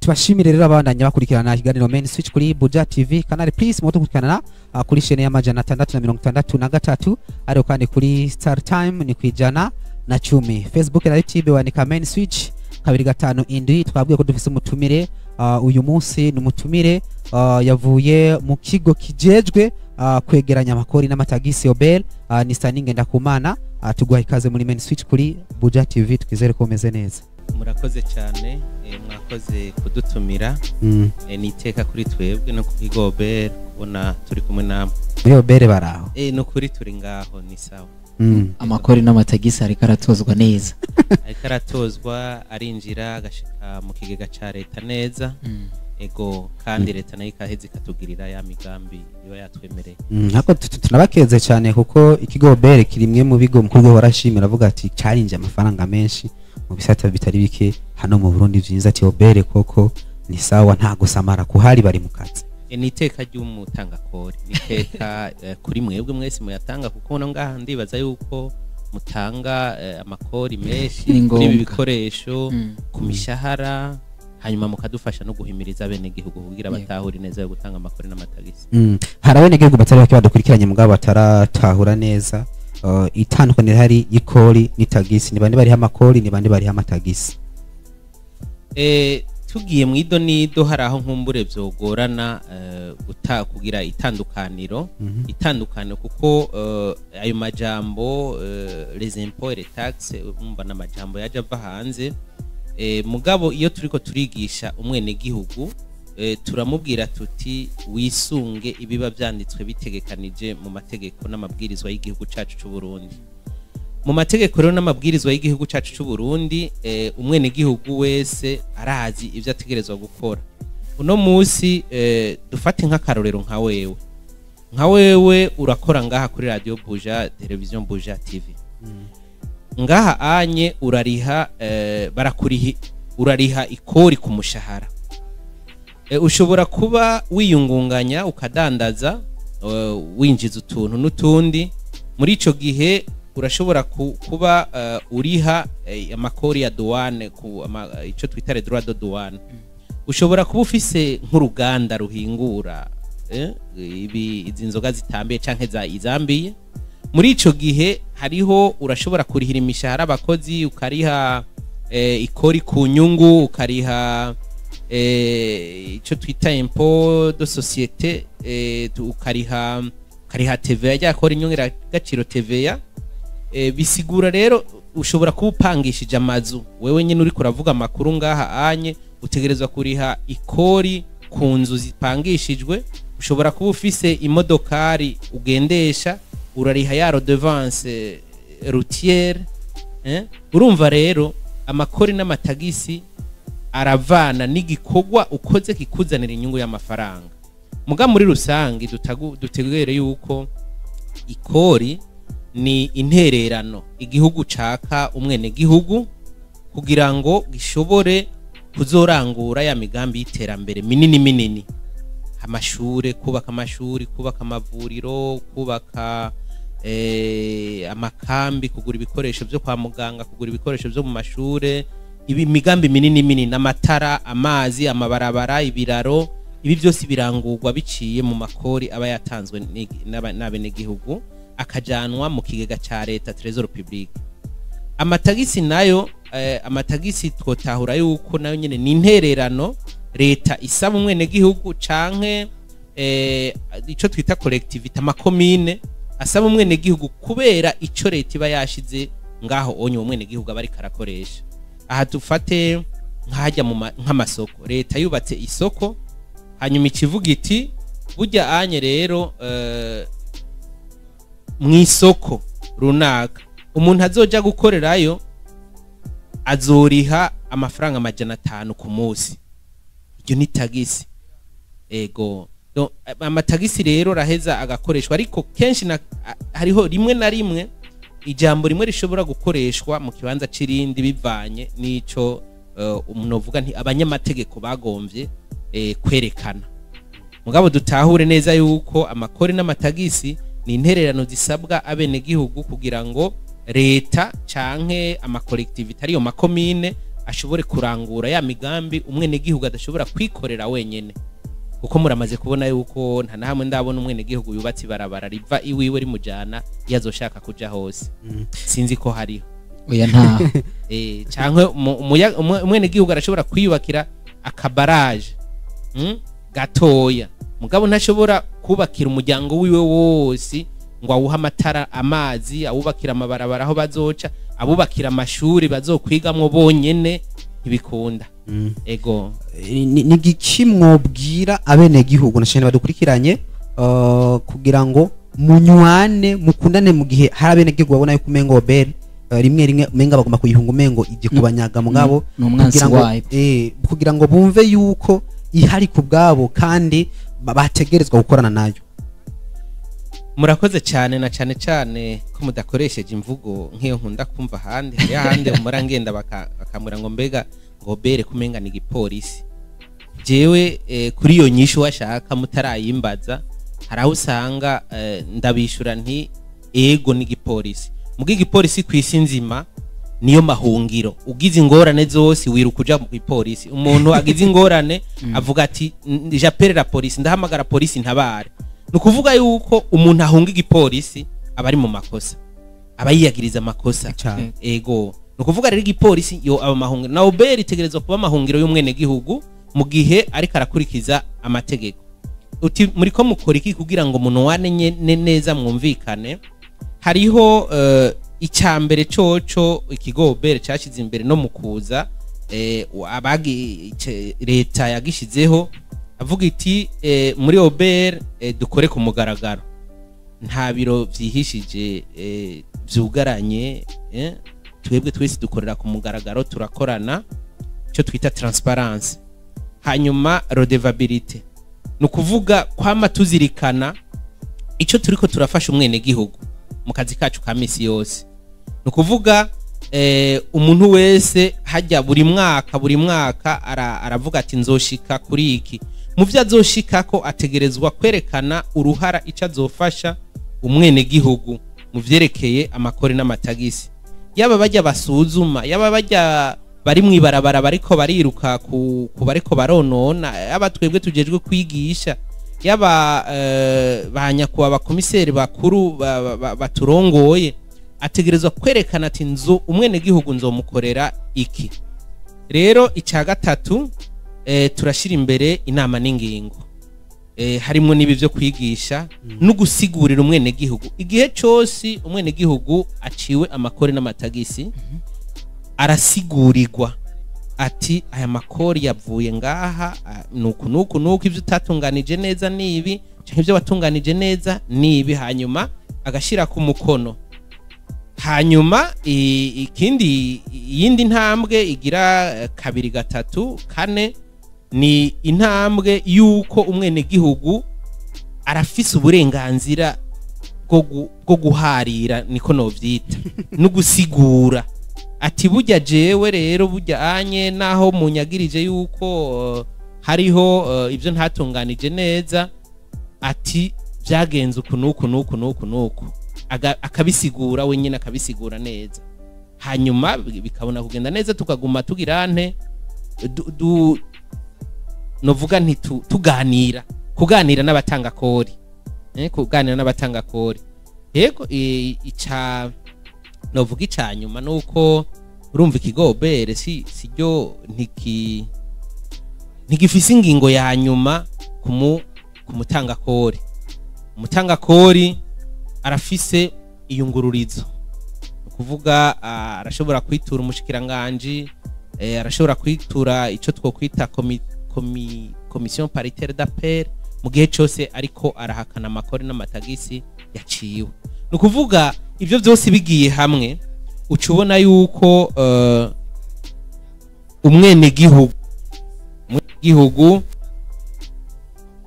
Tubashimire rero abandanya bakurikirana ikiganiro Main Switch kuri Buja TV Canal Plus, mu dukurikirana kuri chaîne ya 663, ariko kandi kuri Star Time ni 110. Facebook na YouTube wandika Main Switch 257. Twabwiye ko dufise umutumire uyu munsi. Ni umutumire yavuye mu kigo kijejwe kwegeranya amakori n'amatagisi, OBR, ni Saninge Ndakumana. Tuguha ikaze muri Main Switch kuri Buja TV, twizere ko umeze neza. Murakoze cyane, mwakoze kudutumira. Ni iteka kuri twebwe no ku kigo OBR kubona turi kumwe namwe. Muri OBR baraho? No kuri turi ngaho, ni sawa. Amakori n'amatagisi ariko aratozwa neza? Ariko aratozwa, arinjira agashika mu kigega ca leta neza. Ego, kandi leta nayo ikaheza ikatugirira ya migambi iba yatwemereye. Ariko tunabakeze cyane kuko ikigo OBR kiri imwe mu bigo mukuru warashimira avuga ati carinje amafaranga menshi mu bisata bitari bike hano mu Burundi. Vyiza ati OBR koko ni sawa, nta gusamara kuhari, bari mu kazi. Ni iteka ry'umutangakori, ni iteka kuri mwebwe mwese muyatanga, kuko no ngaha ndibaza yuko mutanga amakori menshi Ni kuri ibi ngombwa. bikoresho, ku mishahara, hanyuma mukadufasha no guhimiriza abenegihugu kugira batahure neza yo gutanga amakori n'amatagisi. Hari abenegihugu batari bake badukurikiranye mugabo bataratahura neza itandukaniro hari y'ikori n'itagisi. Ni bande bariho amakori, ni bande bariho amatagisi? Tugiye mu ido nido, hari aho nkumbure vyogorana kugira itandukaniro, itandukaniro, kuko ayo majambo les impôts et les taxes, umva n'amajambo yaje ava hanze. Mugabo iyo turiko turigisha umwenegihugu, turamubwira tuti wisunge ibiba vyanditswe bitegekanije mu mategeko n'amabwirizwa y'igihugu cacu c'u Burundi. Mu mategeko rero n'amabwirizwa y'igihugu cacu c'u Burundi, umwenegihugu wese arazi ivyo ategerezwa gukora. Uno musi dufate nk'akarorero nka wewe urakora ngaha kuri Radio Buja, Television Buja TV. Ngaha anye urariha, barakurihi, urariha ikori ku mushahara. Ushobora kuba wiyungunganya ukadandaza, winjiza utuntu n'utundi. Muri ico gihe urashobora kuba uriha amakori ya douane, ico twita les droits de douane. Ushobora kuba ufise nk'uruganda ruhingura ibi izi nzoga zitambiye canke za izambiye. Muri ico gihe hariho urashobora kurihira imishahara abakozi, ukariha ikori ku nyungu, ukariha ico twita impôt de société, ukariha TVA, rya kora inyongera gaciro TVA. Bisigura rero ushobora kuba upangishije amazu. Wewe nyine uriko uravuga amakuru ngaha anye utegerezwa kuriha ikori ku nzu zipangishijwe. Ushobora kuba ufise imodokari ugendesha, urariha ya redevance routière. Urumva rero amakori n'amatagisi aravana n'igikorwa ukoze kikuzanira inyungu y'amafaranga. Muga muri rusange dutegere yuko ikori ni intererano igihugu caka umwenegihugu kugira ngo gishobore kuzorangura ya migambi y'iterambere minini minini: amashure, kubaka amashuri, kubaka amavuriro, kubaka amakambi, kugura ibikoresho byo kwa muganga, kugura ibikoresho byo mu mashure. Ibi migambi minini minini, amatara, amazi, amabarabara, ibiraro, ibi byose birangurwa biciye mu makori aba yatanzwe n'abenegihugu, akajanwa mu kigega ca leta, trésor public. Amatagisi nayo, amatagisi twotahura yuko nayo nyene ni intererano leta isaba umwenegihugu canke ico twita collectivité, amakomine asaba umwenegihugu kubera ico leta iba yashize ngaho onye umwenegihugu aba ariko arakoresha. Aha dufate nk'ahajya nk'amasoko. Leta yubatse isoko, hanyuma ikivuga iti burya anye rero mu isoko runaka umuntu azoja gukorerayo azoriha amafaranga 500 ku munsi. Iryo ni tagisi. Ego. Amatagisi rero raheza agakoreshwa, ariko kenshi hariho rimwe na rimwe ijambo rimwe rishobora gukoreshwa mu kibanza c'irindi bivanye n'ico umuntu uvuga nti abanyamategeko bagomvye kwerekana. Mugabo dutahure neza yuko amakori n'amatagisi ni intererano zisabwa abenegihugu kugira ngo leta canke ama collectivité, ariyo makomine, ashobore kurangura ya migambi umwenegihugu adashobora kwikorera wenyene. Kuko muramaze kubona yuko nta na hamwe ndabona umwenegihugu yubatse ibarabara riva iwiwe rimujana iyo azoshaka kuja hose. Sinzi ko hariho. Oya, nta. Canke umwenegihugu arashobora kwiyubakira akabaraje gatoya, mugabo ntashobora kubakira umuryango wiwe wose ngo awuhe amatara, amazi, awubakira amabarabara aho bazoca, abubakira amashuri bazokwigamwo bonyene, ntibikunda. Ego. Ni giki mwobwira abenegihugu na cyane badukurikiranye kugira ngo munywane, mukundane, mu gihe hari abenegihugu babona yuko umengo OBR rimwe rimwe umenga bagomba kuyihunga, umengo ije kubanyaga, mugabo Ni umwansi kugira ngo wayo. Kugira ngo bumve yuko ihari ku bwabo kandi bategerezwa gukorana nayo? Murakoze cyane, na cyane cyane ko mudakoresheje imvugo nk'iyo nkunda kumva ahandi. Hari ahandi umura ngenda bakamura ngo mbega ngo OBR kumenga ni igipolisi. Jewe kuri iyo nyishu washaka mutarayimbaza, hari aho usanga ndabishura nti ego, ni igipolisi. Muga igipolisi ku isi nzima niyo mahungiro. Ugize ingorane zose wiruka uja mu ipolisi. Umuntu agize ingorane avuga ati: "J'appelle la police, ndahamagara polisi ntabare." Ni ukuvuga yuko umuntu ahunga igipolisi aba ari mu makosa, aba yiyagiriza amakosa. Cyane. Ego, ni ukuvuga rero igipolisi yo aba mahungiro, na OBR itegerezwa kuba amahungiro y'umwenegihugu mu gihe ariko arakurikiza amategeko. Uti muriko mukora iki kugira ngo munwane neza, mwumvikane? Hariho icya mbere coco ikigo OBR cyashyize imbere no mu kuza, leta yagishizeho avuga iti muri OBR dukore ku mugaragaro, nta biro vyihishije vyugaranye, twebwe twese dukorera ku mugaragaro, turakorana, icyo twita transparence. Hanyuma redevabilité, ni ukuvuga kwama tuzirikana icyo turiko turafasha umwenegihugu mu kazi kacu ka misi yose. Ni ukuvuga umuntu wese hajya buri mwaka, buri mwaka aravuga ati nzoshika kuri iki. Mu byo azoshikako ategerezwa kwerekana uruhara icyo azofasha umwenegihugu mu vyerekeye amakori n'amatagisi, yaba bajya basuzuma, yaba bajya bari mw'ibarabara bariko bariruka ku bariko baronona, yaba twebwe tujejwe kwigisha, yaba ba nyakubahwa abakomiseri bakuru baturongoye, ategerezwa kwerekana ati nzu umwenegihugu nzomukorera iki. Rero icya gatatu, turashyira imbere inama n'ingingo, harimo n'ibi byo kwigisha no gusigurira umwenegihugu. Igihe cyose umwenegihugu aciwe amakori n'amatagisi, arasigurirwa ati aya makori yavuye ngaha, nuku nuku nuku, ibyo utatunganije neza nibi, canke ibyo watunganije neza nibi, hanyuma agashira ku mukono. Hanyuma ikindi, iyindi ntambwe igira kabiri, gatatu, kane, ni intambwe y'uko umwenegihugu arafise uburenganzira bwo guharira, niko novyita, no gusigura ati burya jewe rero, burya anye naho munyagirije yuko hariho ibyo ntatunganije neza, ati byagenze uku nuku nuku nuku nuku. Akabisigura wenyine, akabisigura neza, hanyuma bikabona kugenda neza, tukaguma tugira nte novuga nti tuganira, kuganira n'abatanga kori, kuganira n'abatanga kori. Yego, ica novuga ica nyuma nuko urumva ikigo OBR si siryo ntigifise ingingo ya nyuma ku mutanga kori. Umutanga kori arafise iyungururizo, ni ukuvuga arashobora kwitura umushikiranganji, arashobora kwitura ico twokwita commission paritaire d'appel mu gihe cose ariko arahakana amakori n'amatagisi yaciwe. Ni ukuvuga ivyo vyose bigiye hamwe, uca ubona yuko umwenegihugu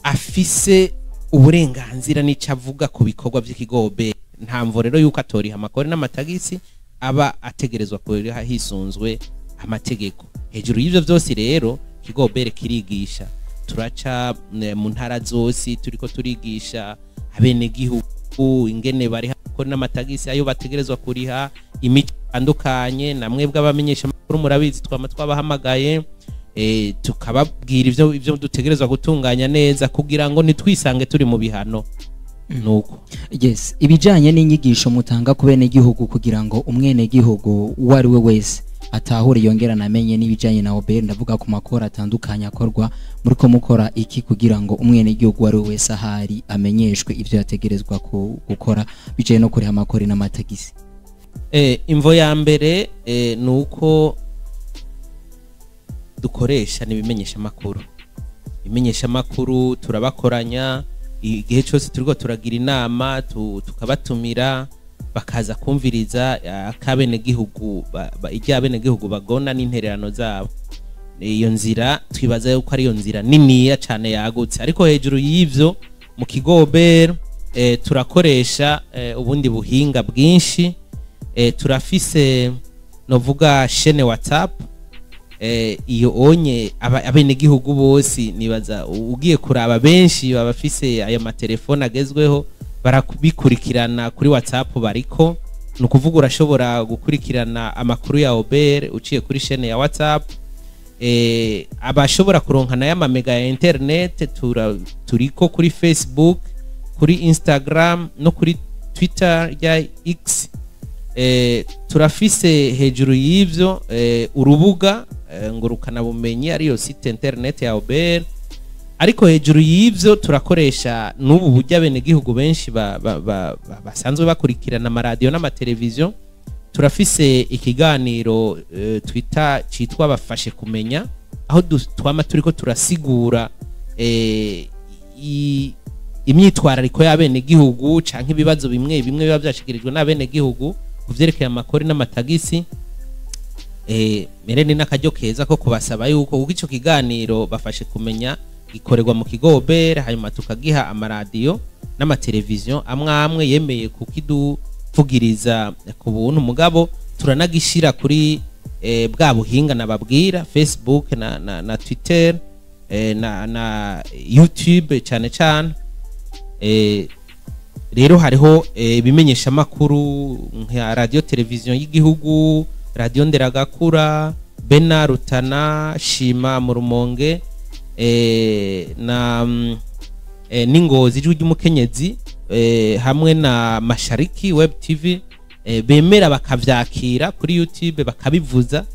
afise uburenganzira n'ico avuga ku bikorwa vy'ikigo OBR. Nta mvo rero yuko atoriha amakori n'amatagisi aba ategerezwa kuriha hisunzwe amategeko. Hejuru y'ivyo vyose rero, ikigo OBR kirigisha. Turaca mu ntara zose turiko turigisha abenegihugu ingene bariha amakori n'amatagisi, ayo bategerezwa kuriha, imico itandukanye, namwe bw'abamenyesha. Murabizi, twama twabahamagaye, tukababwira ivyo dutegerezwa gutunganya neza kugira ngo ntitwisange turi mu bihano. Nuko. Yes, ibijanye n'inyigisho mutanga ku bene gihugu kugira ngo umwene gihugu uwo ari we wese atahure yongera namenye n'ibijanye na OBR, ndavuga ku makora atandukanye akorwa, muriko mukora iki kugira ngo umwene gihugu uwo ari we wese ahari amenyeshwe ivyo yategerezwa gukora bijanye no kuriha amakori n'amatagisi? Imvo ya mbere nuko dukoresha n'ibimenyesha makuru. Ibimenyesha makuru turabakoranya igihe cyose turiko turagira inama, tukabatumira bakaza kumviriza akabene gihugu ijya abene gihugu bagona n'intererano zabo. Iyo nzira twibaza yuko ari iyo nzira niniya cyane yagutse. Ariko hejuru y'ivyo, mu kigo OBR turakoresha ubundi buhinga bwinshi. Turafise novuga chaîne WhatsApp. Iyo onye abenegihugu bose, nibaza ugiye kuraba benshi babafise ayo matelefone agezweho, barabikurikirana kuri WhatsApp bariko. Ni ukuvuga urashobora gukurikirana amakuru ya OBR uciye kuri chaîne ya WhatsApp. Abashobora kuronka nayo amamega ya internet, turiko kuri Facebook, kuri Instagram no kuri Twitter ya X. Turafise hejuru y'ivyo urubuga ngurukana bumenyi, ariyo site internet ya OBR. Ariko hejuru y'ivyo turakoresha n'ubu buryo abenegihugu benshi basanzwe bakurikirana amaradiyo n'amateleviziyo. Turafise ikiganiro twita citwa Bafashe Kumenya, aho twama turiko turasigura imyitwarariko y'abenegihugu canke ibibazo bimwe bimwe biba vyashikirijwe n'abenegihugu ku vyerekeye amakori n'amatagisi. Mere ni n'akaryo keza ko kubasaba yuko, kuko ico kiganiro Bafashe Kumenya gikorerwa mu kigo OBR, hanyuma tukagiha amaradiyo n'amateleviziyo amwe amwe yemeye kukiduvugiriza ku buntu. Mugabo turanagishira kuri bwa buhinga nababwira, Facebook na Twitter na YouTube cyane cyane. Rero hariho ibimenyesha makuru nka radio televiziyo y'igihugu, Radio Nderagakura, Bena Rutana, Shima mu Rumonge, na n'Ingozi, Ijwi ry'Umukenyezi, hamwe na Mashariki Web TV, bemera bakavyakira kuri YouTube bakabivuza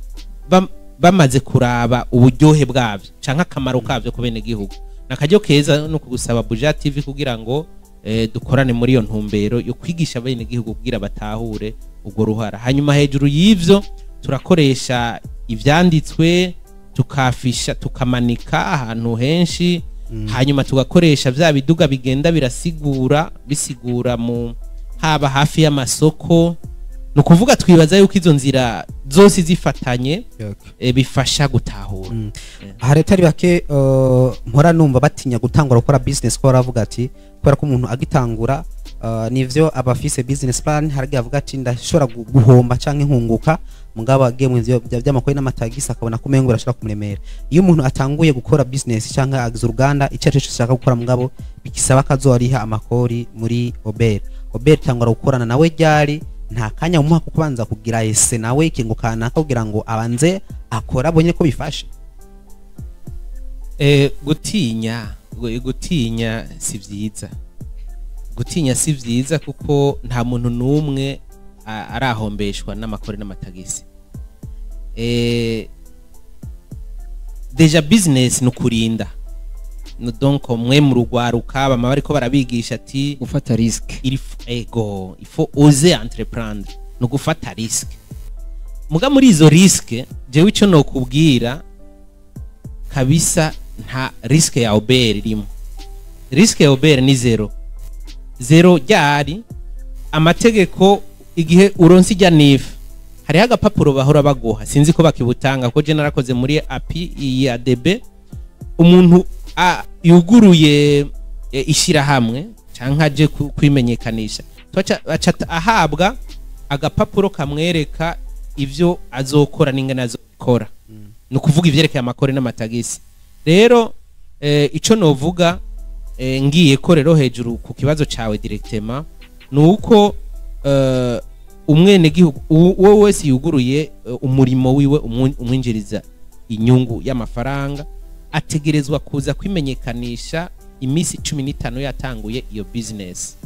bamaze kuraba uburyohe bwavyo canke akamaro kavyo ku bene gihugu. Nakaryo keza no kugusaba Buja TV kugira ngo dukorane muri iyo ntumbero yo kwigisha bene gihugu kugira batahure urwo ruhara. Hanyuma hejuru y'ivyo turakoresha ivyanditswe, tukafisha, tukamanika ahantu henshi. Hanyuma tugakoresha vya biduga bigenda birasigura, bisigura mu haba hafi y'amasoko. Ni ukuvuga twibaza yuko izo nzira zose zifatanye bifasha gutahura. Hari atari bake mpora numva batinya gutangura gukora business, ko baravuga ati kubera ko umuntu agitangura nivyo aba afise business plan, haragiye avuga ati ndashobora guhomba canke nkunguka, mugabo agiye mu ivyo by'amakori n'amatagisi akabona ko umengo birashobora kumuremera. Iyo umuntu atanguye gukora business canke agize uruganda, icyo ari cyo cyose ashaka gukora, mugabo bikisaba ko azoriha amakori muri OBR, OBR tangura gukorana nawe ryari? Nta kanya umuha ko kubanza kugira ese nawe ikingo kanaka kugira ngo abanze akora abonye ko bifashe? Gutinya si vyiza, gutinya si vyiza, kuko nta muntu n'umwe arahombeshwa n'amakori n'amatagisi. Déjà business ni ukurinda. No, donc mwe mu rugwaruka bama bariko barabigisha ati gufata risque. Ego, il faut oser entreprendre, no gufata risque. Muga muri izo risque, jewe ico nokubwira kabisa, nta risque ya OBR irimo. Risque ya OBR ni zéro, zéro. Ryari amategeko, igihe uronse ijya NIF, hariho agapapuro bahora baguha, sinzi ko bakibutanga, ko je narakoze muri API ya DB. Umuntu yuguruye ishirahamwe canke aje kwimenyekanisha, aca ahabwa agapapuro kamwereka ivyo azokora n'ingene azokora, ni ukuvuga ivyerekeye amakori n'amatagisi. Rero ico novuga, ngiye ko rero hejuru ku kibazo cawe directement, ni uko Umwenegihugu uwo wese yuguruye umurimo wiwe umwinjiriza inyungu y'amafaranga ategerezwa kuza kwimenyekanisha iminsi 15 yatanguye iyo business.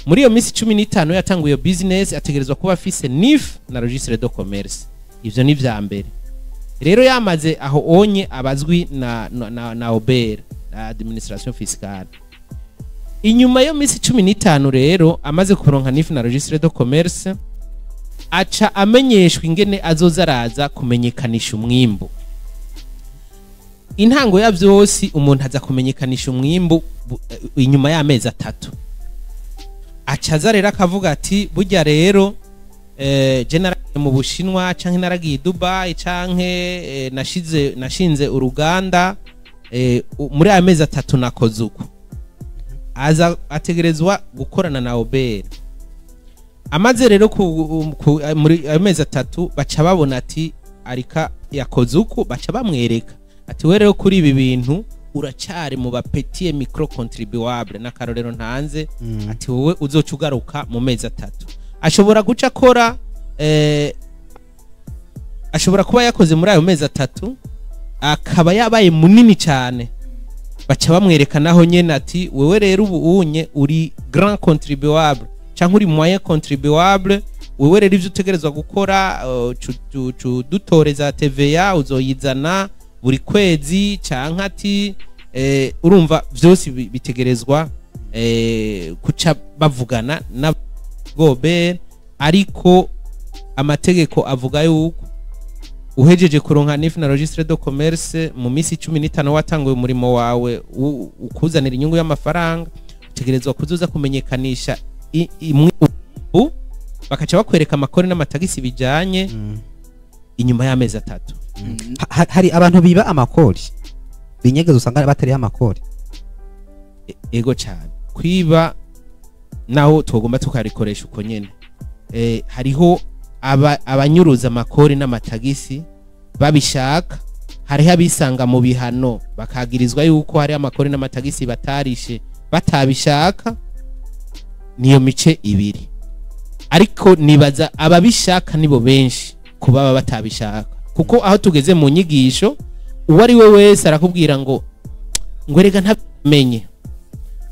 Muri iyo minsi 15 yatanguye iyo business ategerezwa kuba afise NIF na registre de commerce. Ivyo ni vya mbere. Rero yamaze aho onye abazwi na OBR, na administration fiscale. Inyuma yo minsi 15 rero amaze kuronka NIF na registre de commerce, aca amenyeshwa ingene azoza araza kumenyekanisha umwimbu. Intango ya vyose, umuntu aza kumenyekanisha umwimbu inyuma y'amezi 3. Aca aza rero akavuga ati burya rero je naragiye mu Bushinwa canke naragiye i Dubai canke nashinze uruganda, muri aya mezi 3 nakoze uko. Aza ategerezwa gukorana na OBR. Amaze rero muri ayo mezi 3 baca babona ati arika yakoze uko, baca bamwereka ati we rero kuri ibi bintu uracari mu ba petit et micro contribuable, n'akarorero ntanze, ati wowe uzoca ugaruka mu mezi 3. Ashobora guca akora, ashobora kuba yakoze muri ayo mezi 3 akaba yabaye munini cyane, baca bamwereka naho nyene ati wewe rero ubu unye uri grand contribuable canke uri moyen contribuable, wewe rero ivyo utegerezwa gukora, dutoreza TVA uzoyizana buri kwezi, canke ati urumva vyose bitegerezwa kuca bavugana na OBR. Ariko amategeko avuga yuko uhejeje kuronka NIF na registre de commerce mu minsi 15 watanguye umurimo wawe ukuzanira inyungu y'amafaranga, utegerezwa kuzoza kumenyekanisha imwe, bakaca bakwereka amakori n'amatagisi bijanye inyuma y'amezi 3. Hari abantu biba amakori binyegeza, usanga batariho amakori. Ego cyane, kwiba naho tugomba tukarikoresha uko nyene. Hariho abanyuruza amakori n'amatagisi babishaka, hariho abisanga mu bihano bakagirizwa yuko hari amakori n'amatagisi batarishe batabishaka. Niyo mice ibiri, ariko nibaza ababishaka nibo benshi kuba baba batabishaka, kuko aho tugeze mu nyigisho uwo ari we wese arakubwira ngo erega ntamenye.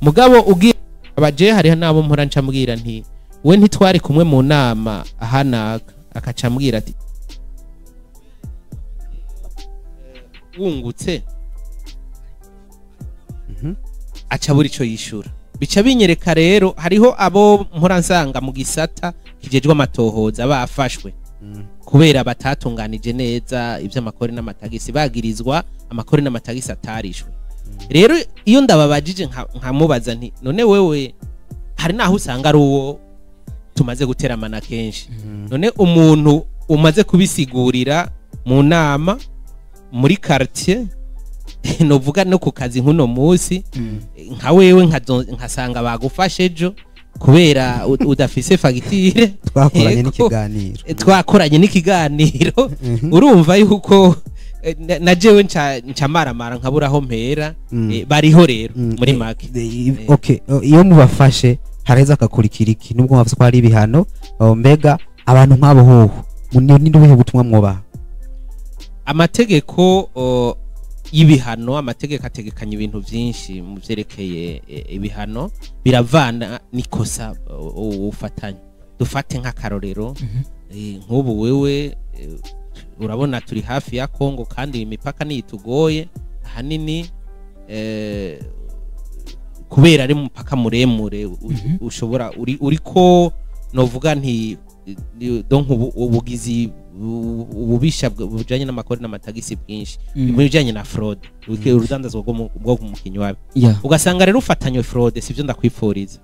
Mugabo ugiye abaje, hariho nabo mpora nca mbwira nti we ntitwari kumwe mu nama ahanaka, akaca ambwira ati wungutse, aca buri ico yishura. Bica binyereka rero hariho abo mpora nsanga mu gisata kijejwe amatohoza bafashwe kubera batatunganije neza ivy'amakori n'amatagisi, bagirizwa amakori n'amatagisi atarishwe. Rero iyo ndababajije nkamubaza nti none wewe, hari naho usanga ari uwo tumaze guteramana kenshi, none umuntu umaze kubisigurira mu nama muri quartier, novuga no ku kazi nk'uno munsi, nka wewe nkasanga bagufashe ejo kubera udafise fagitire, twakoranye Yego. n'ikiganiro. Twakoranye n'ikiganiro, urumva yuko na jewe nca maramara nkabura aho mpera. Bariho rero muri make. Okay, iyo mubafashe haraheza akakurikira iki, nubwo mwavuze ko hari ibihano? Mbega abantu nk'abo hoho ni n'ubuhe butumwa mwobaha? Amategeko y'ibihano, amategeko ategekanya ibintu byinshi mu byerekeye ibihano, biravana n'ikosa ufatanya. Dufate nk'akarorero, nk'ubu wewe, urabona turi hafi ya Kongo kandi imipaka niyitugoye ahanini, kubera ari umupaka muremure, ushobora uri uriko novuga nti donc ubugizi ububisha bujanye n'amakori n'amatagisi bwinshi mu bijanye na fraude, urudandazwa bwo mu kinywabi. Ugasanga rero ufatanywe fraude, sivyo ndakwifuriza,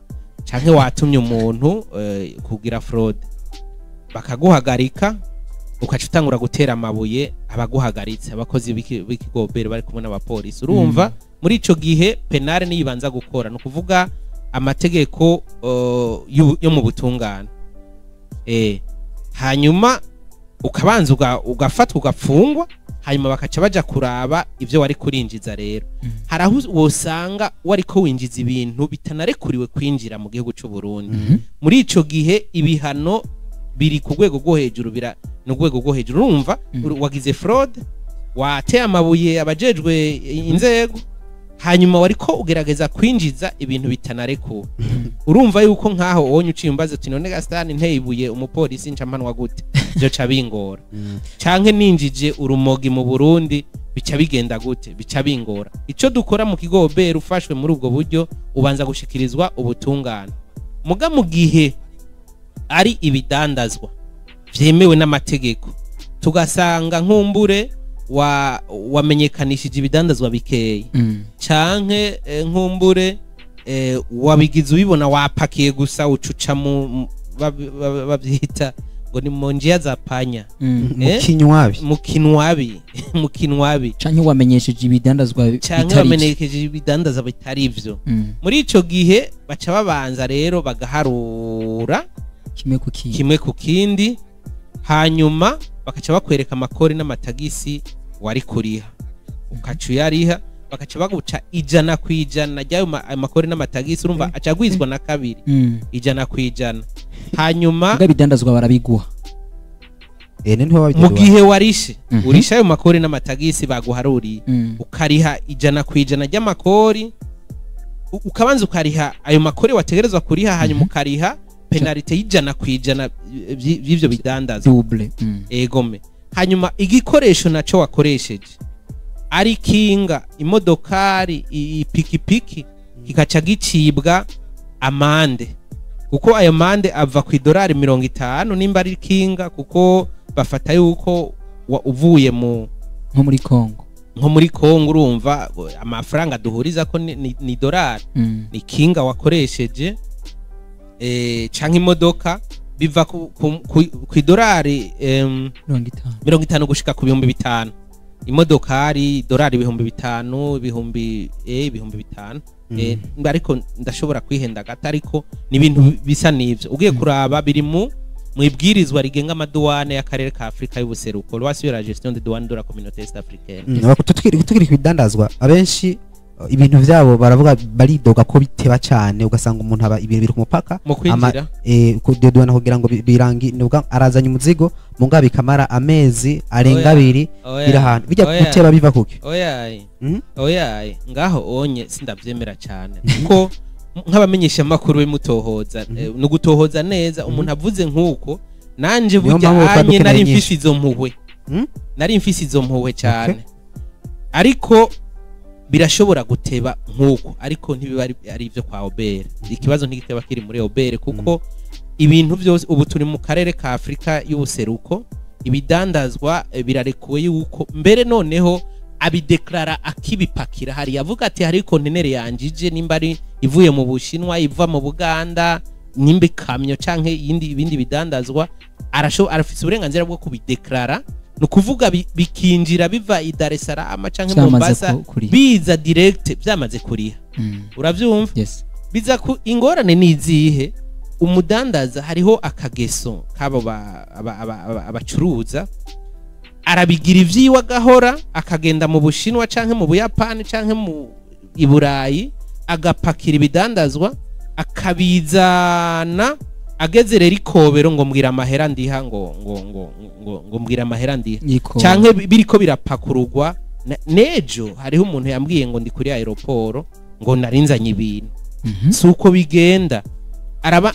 canke watumye umuntu kugira fraude, bakaguhagarika, ukaca utangura gutera amabuye abaguhagaritse, abakozi b'ikigo OBR bari kumwe n'abapolisi. Urumva muri ico gihe pénal niyibanza gukora, ni ukuvuga amategeko yo mu butungane, hanyuma ukabanza ugafatwa ugapfungwa. Hanyuma bakaca baja kuraba ivyo wari kurinjiza. Rero hari aho wosanga wariko winjiza ibintu bitanarekuriwe kwinjira mu gihugu c'u Burundi. Muri ico gihe ibihano biri ku rwego rwo hejuru, bira ni urwego rwo hejuru. Urumva, wagize fraude, wateye amabuye abajejwe inzego, hanyuma wariko ugerageza kwinjiza ibintu bitanarekuwe. Urumva yuko nkaho wonye uciye umbaze uti: "None Gasitani, nteye ibuye umupolisi nca mpanwa gute?" Vyoca bingora. Canke ninjije urumogi mu Burundi, bica bigenda gute? Bica bingora. Ico dukora mu kigo OBR, ufashwe muri ubwo buryo ubanza gushikirizwa ubutungane. Muga mu gihe ari ibidandazwa vyemewe n'amategeko, tugasanga nkumbure wa wamenyekanishije ibidandazwa bikeyi, canke nkumbure wabigize ubibona, wapakiye gusa ucuca mu bavyita ngo ni mu njia za panya. Mu Eh? kinywabi. Mu kinwabi, mu kinwabi. Canke wamenyesheje ibidandazwa Canke bitari ivyo. wamenyesheje ibidandaza bitari ivyo. Muri ico gihe baca babanza rero bagaharura kimwe ku kindi. Kimwe ku kindi, hanyuma bakaca bakwereka amakori n'amatagisi wari kuriha, ukaca uyariha, bakaca baguca 100% ry'ayo ayo makori n'amatagisi. Urumva aca agwizwa na kabiri, 100%. Hanyuma Ubwo ibidandazwa barabiguha? Niho mu babitegura. gihe warishe, urishe ayo makori n'amatagisi baguharuriye, ukariha 100% ry'amakori, ukabanza ukariha ayo makori wategerezwa kuriha, hanyuma ukariha pénalité y'100% vy'ivyo bidandazwa. Double. Egome. Hanyuma igikoresho naco wakoresheje, ari kinga, imodokari, ipikipiki, kikaca gicibwa amande, kuko ayo mande ava ku idolari 50 nimba ari kinga, kuko bafata yuko uvuye mu Nko muri Congo. Nko muri Kongo. Urumva amafaranga duhuriza ko ni dolari. Ni kinga wakoresheje, canke imodoka, biva ku idolari 50. 50 gushika ku 5000. Imodokari idolari 5000, 5000. Ariko ndashobora kwihenda gato, ariko ni ibintu bisa n'ivyo. Ugiye kuraba biri mu ibwirizwa rigenga amaduwane y'akarere ka Afrika y'ubuseruko, loi sur la gestion des douanes de la communauté est africaine. Tukiri ku bidandazwa, abenshi ibintu vyabo baravuga, baridoga ko biteba cyane, ugasanga umuntu aba ibintu biri ku mupaka mu kwinjira. Kudedwana kugira ngo birangi, nuvuga arazanye umuzigo muga bikamara amezi arenga Oya, abiri oya, biri ahantu bijya oya. guteba. Biva kuki? Oyaye. Oyaye, ngaho onye sindavyemera cyane, kuko nk'abamenyesha makuru bimutohoza, ni ugutohoza neza. Umuntu avuze nk'uko nanje Niyo burya mpamvu anye dukeneye nari nyinshi. mfise izo mpuhwe. Nari mfise izo mpuhwe cyane, ariko birashobora guteba nk'uko, ariko ntibiba ari ibyo kwa OBR. Ikibazo ntigiteba kiri muri OBR, kuko ibintu byose ubu turi mu karere ka Afurika y'ubuseruko, ibidandazwa birarekuwe yuko mbere noneho abideklara akibipakira. Hari avuga ati hari konteneri yanjije, nimba ari ivuye mu Bushinwa, iva mu Buganda, nimba ikamyo canke iyindi, ibindi bidandazwa, arafise uburenganzira bwo kubideklara. Ni ukuvuga bikinjira biva i Dar es Salaam canke Vyamaze Mombasa, kuriha. biza direct byamaze kuriha. Uravyumva? Yes. Biza ku ingorane ni izihe? Umudandaza, hariho akageso kabo abacuruza, arabigira ivyiwe agahora akagenda mu Bushinwa canke mu Buyapani canke mu i Burayi, agapakira ibidandazwa akabizana. Ageze rero ikobero ngo mbwira amahera ndiha, ngo mbwira amahera ndiha. Niko. Canke biriko birapakururwa. Nejo hariho umuntu yambwiye ngo ndi kuri aéroport, ngo narinzanye ibintu. Si uko bigenda. Araba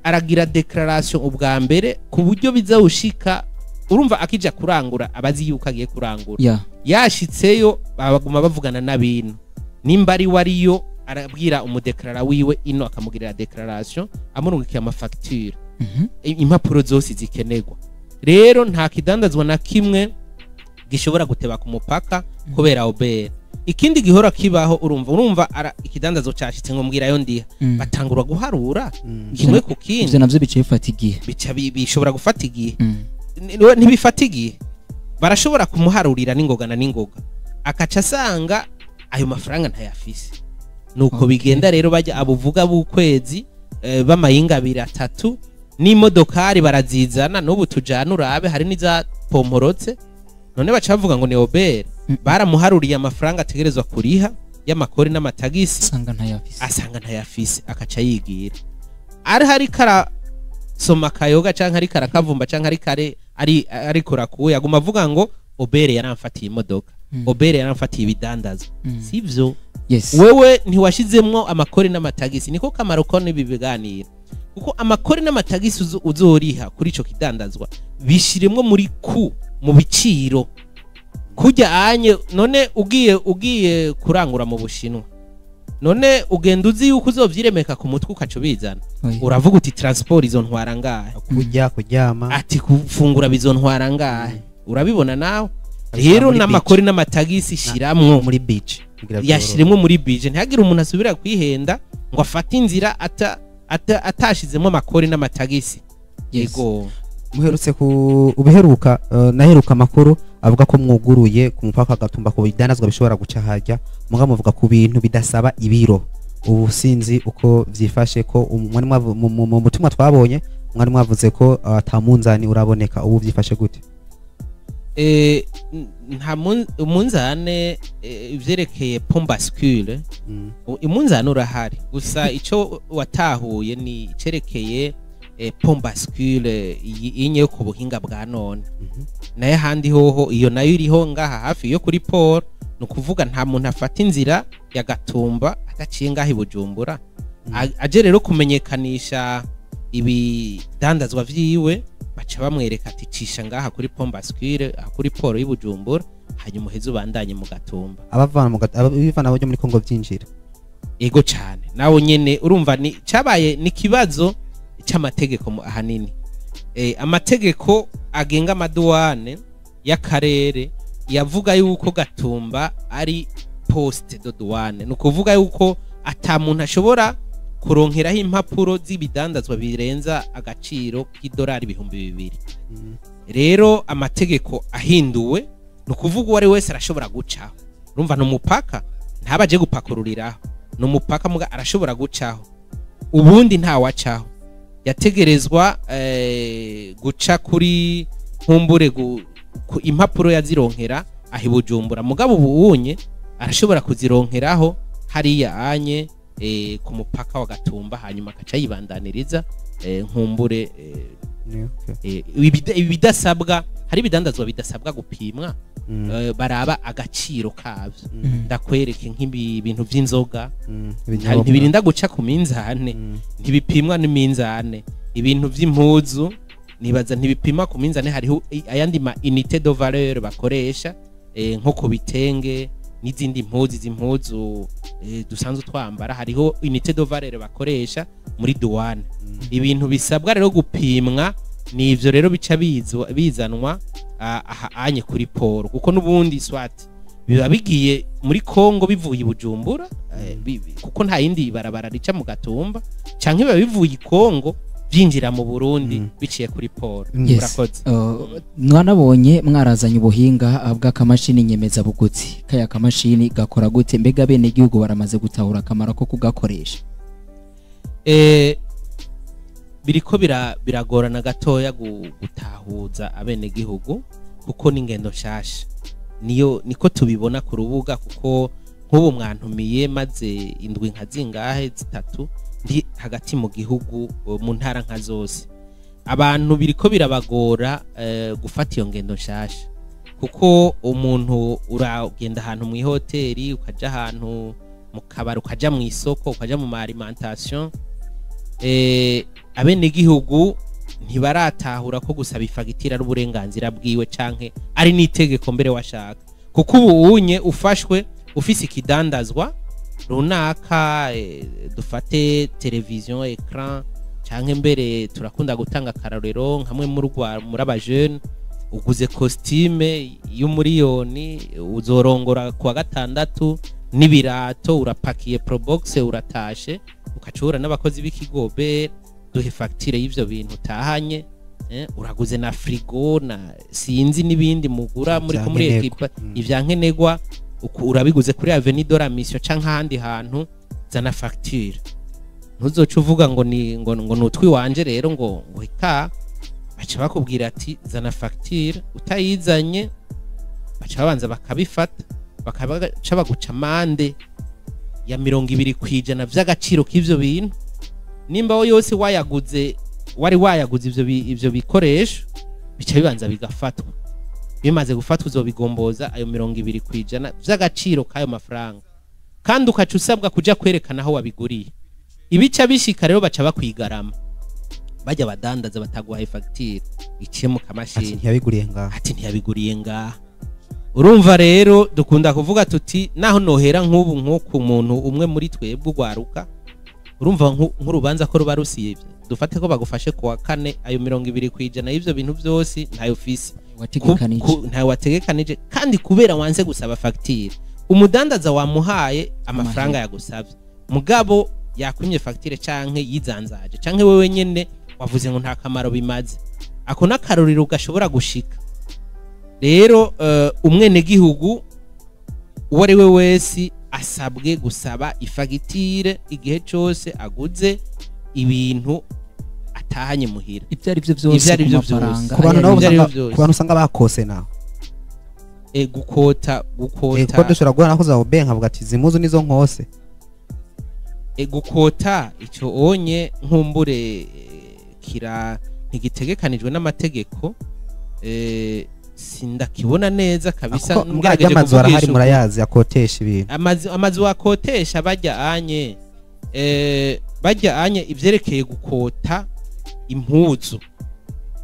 aragira déclaration ubwa mbere ku buryo bizawushika. Urumva akija kurangura abazi yuko agiye kurangura. Yashitseyo baguma bavugana n'abintu, nimba ari wariyo arabwira umudeklarara wiwe ino, akamugirira déclaration, amurungikiye amafacture, impapuro zose zikenerwa. Rero nta kidandazwa na kimwe gishobora guteba ku mupaka kubera OBR. Ikindi gihora kibaho, urumva ikidandazwa cashitse ngo mbwira yo ndiha, batangura guharura kimwe ku kindi. Ivyo navyo bicaye bifata igihe. Bica bishobora gufata igihe. Ntibifata igihe, barashobora kumuharurira n'ingoga na n'ingoga, akaca asanga ayo mafaranga ntayafise. Nuko bigenda rero. Bajya abuvuga b'ukwezi, b'amayinga abiri atatu, n'imodokari barazizana n'ubu tujana urabe, hari n'izapomporotse. None baca bavuga ngo ni OBR? Baramuharuriye amafaranga ategerezwa kuriha y'amakori n'amatagisi, asanga ntayafise. Asanga ntayafise, akaca yigira ari hari karasoma kayoga canke ari karakavumba canke ari kare ari ariko rakuye, aguma avuga ngo OBR yaramfatiye imodoka, OBR yaramfatiye ibidandazwa. Sivyo. Wewe ntiwashizemwo amakori n'amatagisi. Niko kamaro ko n'ibi biganiro, kuko amakori n'amatagisi uzoriha kuri ico kidandazwa bishiremwo muri ku mu biciro kujya anye. None ugiye kurangura mu Bushinwa, none ugenda uzi yuko uzovyiremeka ku mutwe ukaca ubizana? Oya. Uravuga uti transport izontwara ngahe, kurya, kuryama, ati gufungura bizontwara ngahe. Urabibona nawe. Abishira Rero muri n'amakori n'amatagisi shiramwo muri beach kugira byorohe. Yashiremwo muri budget, ntihagire umuntu asubira kwihenda ngo afate inzira atashizemo amakori n'amatagisi. Yego. Muherutse ku ubiheruka, naheruka amakuru avuga ko mwuguruye ku mupaka Gatumba ku bidandazwa bishobora guca harya, muga muvuga ku bintu bidasaba ibiro. Ubu sinzi uko vyifashe, ko mwari mu butumwa twabonye mwari mwavuze ko ata munzani uraboneka. Ubu vyifashe gute? Nta umunzane, ivyerekeye pont bascule, umunzane urahari, gusa ico watahuye ni icerekeye pont bascule inye yo ku buhinga bwa none. Naye ahandi hoho iyo nayo iriho ngaha hafi yo kuri port. Ni ukuvuga nta muntu afata inzira ya Gatumba adaciye ngaha i Bujumbura. Aje rero kumenyekanisha ibidandazwa vyiwe, baca bamwereka ati cisha ngaha kuri pont bascule, aha kuri port y'i Bujumbura, hanyuma uheze ubandanye mu Gatumba. Abavana mu abivana byo muri Kongo vyinjira? Ego cane. Nawe nyene urumva ni cabaye ni kibazo c'amategeko ahanini. Amategeko agenga amaduwane y'akarere yavuga yuko Gatumba ari poste de douane, ni ukuvuga yuko ata muntu ashobora kuronkeraho impapuro z'ibidandazwa birenza agaciro k'idolari 2000. Rero amategeko ahinduwe, ni ukuvuga uwo ari wese arashobora gucaho. Urumva ni umupaka, ntabaje gupakururiraho, ni umupaka, muga arashobora gucaho. Ubundi ntawacaho, yategerezwa guca kuri nkumbure ku impapuro yazironkera aho i Bujumbura, mugabo ubu unye arashobora kuzironkeraho hariya anye ku mupaka wa Gatumba, hanyuma akaca yibandaniriza nkumbure ibidasabwa. Hari ibidandazwa bidasabwa gupimwa, baraba agaciro kavyo. Ndakwereke nk'ibi bintu vy'inzoga, ibinyobwa. Ntibirinda guca ku minzane, ntibipimwa n'iminzane. Ibintu vy'impuzu nibaza ntibipima ku minzane, hariho ayandi ma unité de valeur bakoresha, nko ku bitenge n'izindi mpuzu, izi mpuzu dusanzwe twambara, hariho unité de valeur bakoresha muri douane. Ibintu bisabwa rero gupimwa ni ivyo rero bica bizanwa aha anye kuri port, kuko n'ubundi swat biba bigiye muri Kongo bivuye i Bujumbura, kuko nta yindi barabara rica mu Gatumba, canke biba bivuye i Kongo byinjira mu Burundi biciye kuri port. Murakoze. Mwanabonye mwarazanye ubuhinga bw'akamashini nyemezabuguzi. Kaya kamashini gakora gute? Mbega bene igihugu baramaze gutahura akamaro ko kugakoresha? Biriko biragorana gatoya gutahuza abenegihugu, kuko ni ingendo nshasha. Niyo niko tubibona ku rubuga, kuko nk'ubu mwantumiye maze indwi nka zingahe, 3, ndi hagati mu gihugu, mu ntara nka zose. Abantu biriko birabagora gufata iyo ngendo nshasha, kuko umuntu uragenda ahantu mu ihoteli, ukaja ahantu mu kabari, ukaja mu isoko, ukaja mu ma alimentation, abenegihugu ntibaratahura ko gusaba ifagitire ari uburenganzira bwiwe canke ari n'itegeko mbere washaka. Kuko ubu unye ufashwe ufise ikidandazwa runaka, dufate television écran, canke mbere turakunda gutanga akarorero nkamwe muri abajene, uguze costume y'umuriyoni, uzorongora kuwa gatandatu, n'ibirato urapakiye probox, uratashe, ukacura n'abakozi b'ikigo be duhe facture y'ivyo bintu utahanye, uraguze na frigo na sinzi n'ibindi mugura muri ko muri Ivyankenerwa. equipe, ivyankenerwa, urabiguze kuri Avenue de la Mission canke ahandi hantu, zana facture. Ntuzoca uvuga ngo ni ngo nutwi wanje rero ngo ika baca bakubwira ati zana facture, utayizanye. Baca babanza bakabifata, bakabaca baguca amande ya 20% vy'agaciro k'ivyo bintu. Nimba wo yose wayaguze, wari wayaguze ivyo bikoresho, bica bibanza bigafatwa. Bimaze gufatwa, uzobigomboza ayo 20% vy'agaciro k'ayo mafaranga, kandi ukaca usabwa kuja kwerekana aho wabiguriye. Ibica bishika rero, baca bakwigarama bajya badandaza bataguhaye fagitire iciye mu Ati kamashini. Ntiyabiguriye ngaha. Ati ntiyabiguriye ngaha. Urumva rero, dukunda kuvuga tuti naho nohera nk'ubu nko ku muntu umwe muri twebwe ugwaruka, urumva nk'urubanza ko ruba rusivye, dufate ko bagufashe kuwa kane, ayo 20% y'ivyo bintu vyose ntayo ufise. Wategekanije. Ntayo wategekanije, kandi kubera wanse gusaba fagitire, umudandaza wamuhaye amafaranga yagusavye, mugabo yakwimye fagitire canke yizanzaje, canke wewe nyene wavuze ngo nta kamaro bimaze. Ako n'akarorero gashobora gushika. Rero umwenegihugu uwo ari we wese asabwe gusaba ifagitire igihe cose aguze ibintu atahanye muhira. Ibyo ari byo byose, Ivyo ari ku byo byose. mafaranga Ku bantu ayo nabo ari Ivyo ari usanga byo byose. ku bantu usanga bakose naho? Gukota, gukota. Kuko dushobora guhura nakoze aho benka nkavuga ati izi mpuzu nizo nkose. Gukota icyo onye nkumbure kira ntigitegekanijwe n'amategeko, sindakibona neza kabisa. Kuko mbwa Ngerageje amazu arahari, kuvugisha ukuri. Murayazi akotesha ibintu. Amazu wakotesha bajya anye, bajya anye ivyerekeye gukota impuzu,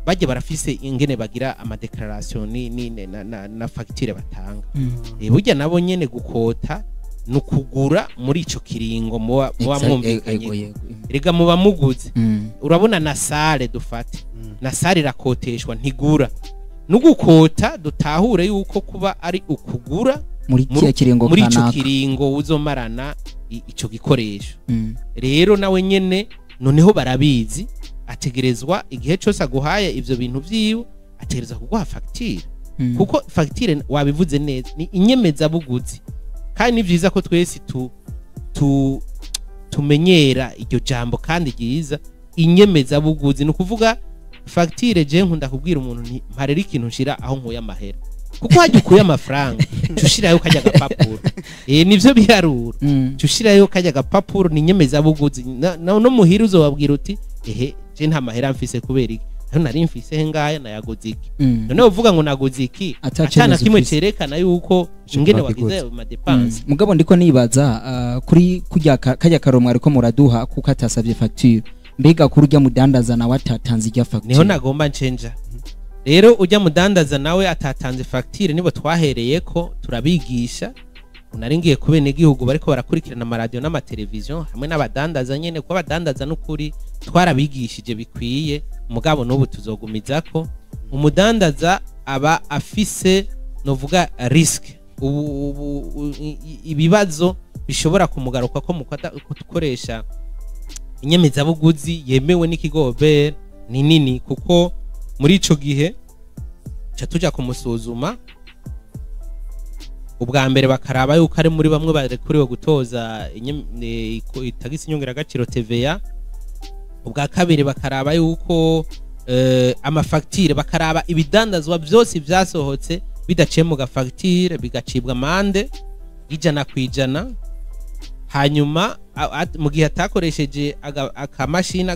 bajya barafise ingene bagira ama déclaration ni na facture batanga. Burya nabo nyene gukota ni ukugura muri ico kiringo muba mwumvikanye. Ego, yego. Rega muba muguze. Urabona na salle, dufate na salle irakoteshwa, ntigura. Nugukota dutahure yuko kuba ari ukugura muri kiya kiringo muri ico kanaka. kiringo uzomarana ico gikoresho. Rero nawe nyene noneho barabizi, ategerezwa igihe cose aguhaye ivyo bintu vyiwe ategerezwa kuguha facture, kuko facture wabivuze neza ni inyemezabuguzi. Kandi ni vyiza ko twese tu, tu tumenyera iryo jambo kandi ryiza, inyemezabuguzi. Ni ukuvuga facture, je nkunda kubwira umuntu nti mparera ikintu nshira aho nkuye amahera, kuko hajya ukuye amafaranga uca ushirayo kajya agapapuro, nivyo biharuro. Uca ushirayo kajya agapapuro, ni inyemezabuguzi. No muhira uzobabwira uti ehe, je nta mahera mfise kubera iki, aho nari mfise he ngaya, nayaguze iki. Noneho uvuga ngo naguze iki Ata atana cemezo kimwe ufise. cerekana yuko Ico ingene wakiguze. wagize ayo ma dépenses. Mugabo ndiko nibaza kuri kurya kajya karomwe ariko muraduha kuko atasabye facture, mbega kuri urya mudandaza nawe atatanze ijya facture? Niho nagomba ncenja rero. Ujya mudandaza nawe atatanze facture, nibo twahereye ko turabigisha. Nari ngiye ku benegihugu bariko barakurikirana amaradiyo n'amateleviziyo hamwe n'abadandaza nyene, kuko abadandaza n'ukuri twarabigishije bikwiye, mugabo n'ubu tuzogumizako. Umudandaza aba afise novuga risque, ibibazo bishobora kumugaruka ko mu gukoresha inyemezabuguzi yemewe n'ikigo OBR ni nini, kuko muri ico gihe ca tuja kumusuzuma ubwa mbere, bakaraba yuko ari muri bamwe barekuriwe gutoza itagisi nyongeragaciro TVA. Ubwa kabiri bakaraba yuko amafagitire, bakaraba ibidandazwa byose byasohotse bidaciye mu gafagitire, bigacibwa amande 100%. Hanyuma mu gihe atakoresheje akamashini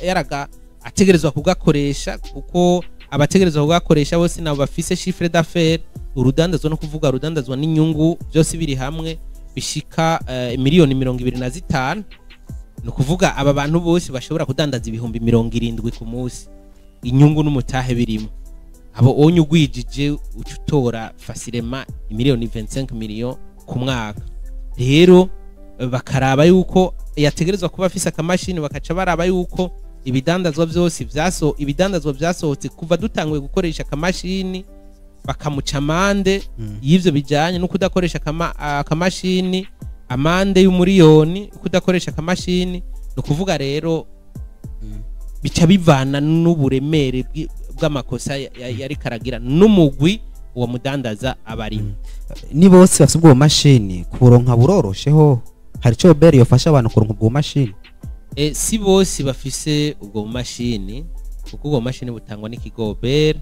yaraga ategerezwa kugakoresha, kuko abategerezwa kugakoresha bose nabo bafise chiffre d'affaires, urudandazwa, no kuvuga urudandazwa n'inyungu byose biri hamwe bishika miliyoni 25. Ni ukuvuga aba bantu bose bashobora kudandaza 70,000 ku munsi, inyungu n'umutahe birimo, abo onye ugwijije uca utora facilement miliyoni 25 millions ku mwaka. Rero bakaraba yuko yategerezwa kuba afise akamashini, bakaca baraba yuko ibidandazwa byose ibidandazwa byasohotse kuva dutanguye gukoresha akamashini, bakamuca amande y'ivyo bijanye no kudakoresha akamashini, amande y'umuriyoni kudakoresha akamashini. Ni ukuvuga rero bica bivana n'uburemere bw'amakosa yari karagira n'umugwi uwo mudandaza aba arimo. Ni bose bafite ubwo mashini? Kuburonka burorosheho? Hari ico OBR yofasha abantu kuronka ubwo mashini? Si bose bafise ubwo bumashini, kuko ubwo bumashini butangwa n'ikigo OBR.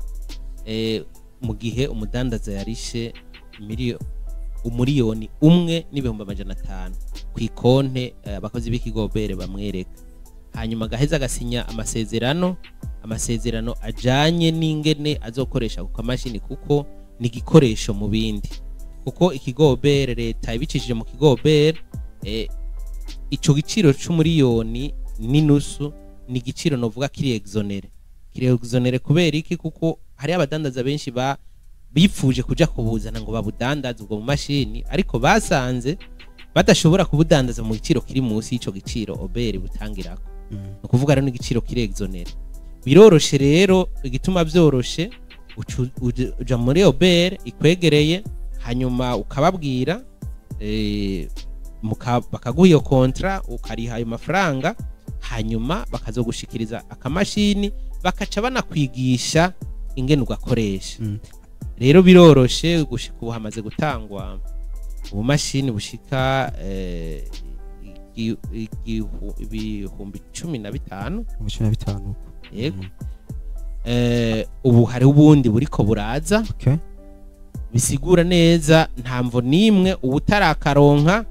Mu gihe umudandaza yarishe 1,500,000 ku ikonte, abakozi b'ikigo OBR bamwereka, hanyuma agaheza agasinya amasezerano ajanye n'ingene azokoresha ku kamashini, kuko ni igikoresho mu bindi, kuko ikigo OBR, leta ibicishije mu kigo OBR, ico giciro c'1,5 miliyoni ni igiciro novuga kiri exonéré. Kiri exonéré kubera iki? Kuko hari abadandaza benshi ba bipfuje kuja kubuzana ngo babudandaze ubwo mu mashini, ariko basanze badashobora kubudandaza mu giciro kiri munsi y'ico giciro OBR butangirako. Ni ukuvuga rero n'igiciro kiri exonéré. Biroroshe rero. Igituma byoroshe, uja muri OBR ikwegereye, hanyuma ukababwira, bakaguha iyo contrat, ukariha ayo mafaranga, hanyuma bakazogushikiriza akamashini, bakaca banakwigisha ingene ugakoresha. Rero biroroshe. Gushika ubu hamaze gutangwa ubumashini bushika 15,000. 15,000. Yego. Ubu hariho ubundi buriko buraza. Bisigura neza, nta mvo n'imwe uwutarakaronka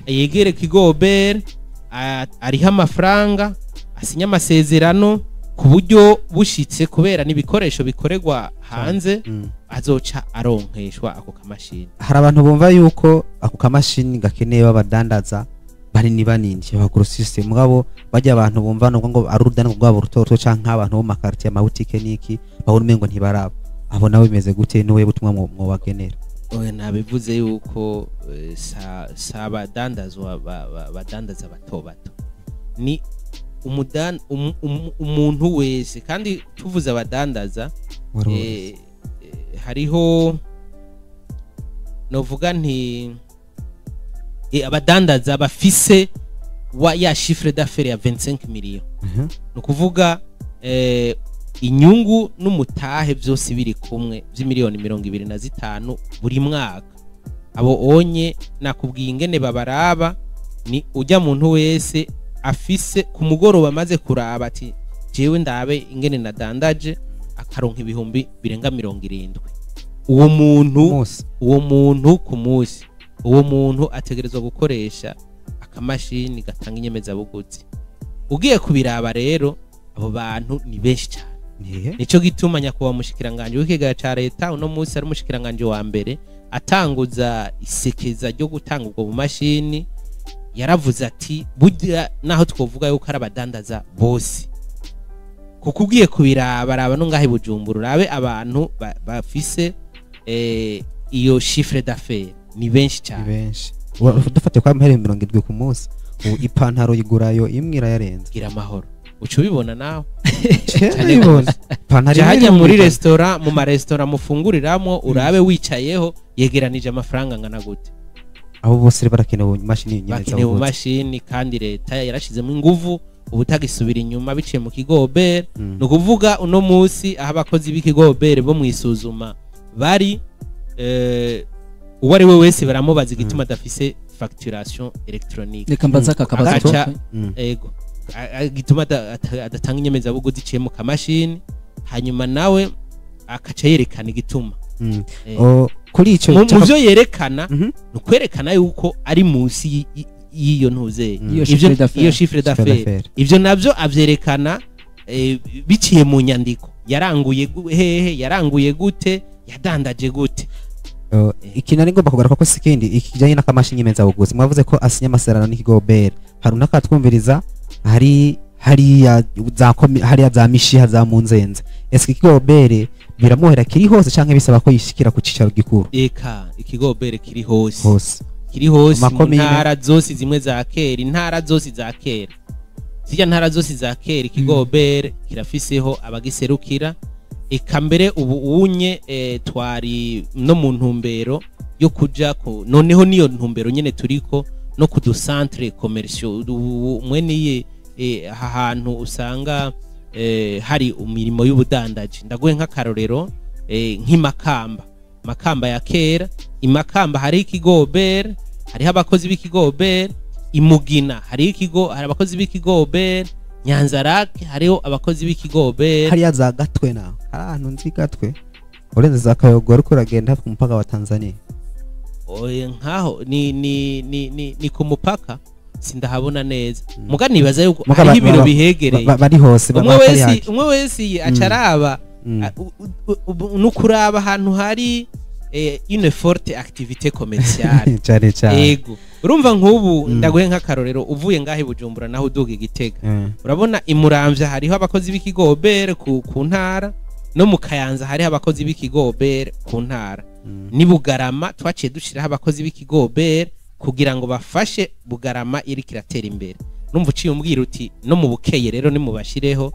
yegere kigo OBR, ariho amafaranga, asinye amasezerano ku buryo bushitse, kubera n'ibikoresho bikorerwa hanze, azoca aronkeshwa ako kamashini. Hari abantu bumva yuko ako kamashini gakeneye babadandaza banini banini, ba grossiste, mugabo bajya abantu bumva nubwo ngo ari urudani rwabo ruto ruto, canke abantu bo mu makartier, amabutike niki, babona umengo ntibaraba. Abo nabo bimeze gute? N'ubuhe butumwa mwobagenera? Oya, nabivuze yuko sa abadandazwa badandaza bato bato, ni umuntu wese. Kandi tuvuze abadandaza, hariho novuga nti abadandaza bafise wa ya chiffre d'affaires ya 25 millions, ni ukuvuga inyungu n'umutahe byose biri kumwe by'imiliyoni 25 buri mwaka. Abo onye nakubwiye ingene babaraba, ni ujya muntu wese afise ku mugoroba amaze kuraba ati jewe ndabe ingene nadandaje, akaronka ibihumbi birenga 70, uwo muntu Munsi. Uwo muntu ku munsi, uwo muntu ategerezwa gukoresha akamashini gatanga inyemezabuguzi. Ugiye kubiraba rero, abo bantu ni benshi cyane. Nico gituma nyakubahwa mushikiranganje w'ikigega ca leta, uno munsi ari umushikiranganje wa mbere, atanguza isekeza ryo gutanga ubwo bumashini, yaravuze ati burya naho twovuga yuko ari abadandaza bose, kuko ugiye kubiraba, raba no ngahe Bujumbura, urabe abantu bafise iyo chiffre d'affaires, ni benshi Ni cyane. Benshi. Dufate kwa muhere 70 ku munsi, ubu ipantaro yigurayo imwe irayarenze. Gira amahoro, uca ubibona nawe. Cyane, ipantaro jya imwe hajya muri 50. Resitora, mu maresitora mufunguriramwo, urabe wicayeho yegeranije amafaranga angana gute. Abo bose rero barakenewe imashini. Bakeneye ubumashini, kandi leta yarashizemo inguvu, ubutagisubira inyuma biciye mu kigo OBR. Ni ukuvuga uno munsi aho abakozi b'ikigo OBR bo mu isuzuma bari, uwo ari we wese baramubaza igituma adafise facturation électronique. Reka mbaze aka kabazo. Ego, gituma adatanga inyemezabuguzi iciye mu kamashini, hanyuma nawe akaca yerekana igituma. Kuri ico Mu vyo yerekana, ni ukwerekana yuko ari munsi y'iyo ntuzeye. Iyo chiffre d'affaires. Iyo chiffre d'affaires. D'affaires. Ivyo navyo avyerekana biciye mu nyandiko: yaranguye hehe, yaranguye gute, yadandaje gute. Iki nari ngomba kugaruka ko sikindi iki kijanye n'akamashini nyemezabuguzi. Mwavuze ko asinya amasezerano n'ikigo OBR. Hari unakatwumviriza hari hariya za hariya za Mishiha, za Munzenze. Ese ikigo OBR biramwohera kiri hose, canke bisaba ko yishikira ku cicaro gikuru? Eka, ikigo OBR kiri hose. Hose. Kiri hose mu Makomine. ntara zose zimwe za kera, intara zose za kera, zirya ntara zose za kera, ikigo OBR kirafiseho abagiserukira. Eka mbere ubu unye twari no mu ntumbero yo kuja ku, noneho niyo ntumbero nyene turiko no ku du centre commerciaux. Ubu mwene iye aha hantu usanga hari imirimo y'ubudandaji. Ndaguhe nk'akarorero, nk'imakamba, Makamba ya kera, imakamba hari ikigo OBR, hariho abakozi b'ikigo OBR. Imugina hariho ikigo, hari abakozi b'ikigo OBR. Nyanzarake hariho abakozi b'ikigo OBR. Hariya za Gatwe, na hari ahantu nzi Gatwe. Urenze za Kayogo ariko uragenda hafi ku mupaka wa Tanzania. Oye, nkaho ni ku mupaka, sindahabona neza. Muga nibaza yuko Muga hariho ibiro bihegereye. Bari hose Umwe batari wese hake. umwe wese acaraba nukuraba ahantu hari une forte activité commerciale. Cyane cyane. Ego, urumva nk'ubu ndaguhe nk'akarorero: uvuye ngaho i Bujumbura naho uduga i Gitega, urabona imuramvya hariho abakozi b'ikigo OBR ku ntara, no mu Kayanza hariho abakozi b'ikigo OBR ku ntara. Ni Bugarama twaciye dushiraho abakozi b'ikigo OBR kugira ngo bafashe Bugarama iriko iratera imbere. Numva uciye umbwira uti no mu Bukeye rero nimubashireho,